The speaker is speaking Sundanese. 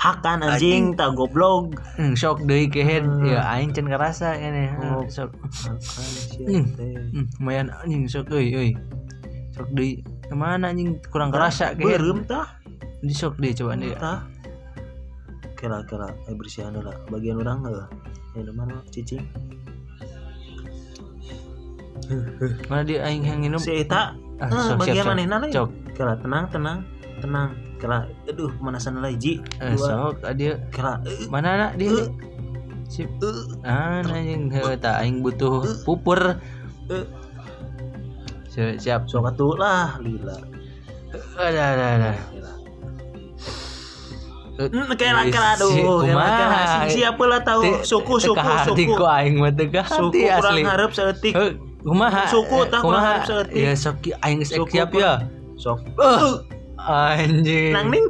Hakan anjing tak goblok. Sok deui kehed ya aing can karasa ini. Oh. Sok. Hakan sia teh. Lumayan anjing, sok euy euy. Sok deui. Kemana anjing, kurang kerasa kehed. Beureum tah. Di sok deui, coba deui. Tah. Kela kela, eh, bersihan heula bagian urang heuh. Ya mana cicing. Mana dia aing yang minum? Si eta. Ah, eh, sok, siap, bagian sok. manehna lain. Cok. Kela, tenang tenang tenang. Kela, aduh, pemanasan heula, hiji Eh, dua. sok ah, dia Kela, eh, mana nak dia? Sip. Ah, anjing heuh tah aing butuh pupur. Eh. Siap, siap. Sok atuh lah lila. Ada ada ada. Kela. Eh, Kela kela, aduh, si- kela kumaha? kela. Sing siapa lah tahu suku Teu suku kahati suku ku aing mah teu suku kahati kurang asli. hareup saeutik. Heuh, kumaha? Suku Eh, tah kurang kumaha? hareup saeutik. Ya sok ki aing geus Suku siap ya. Sok. Anjing. Nang ning.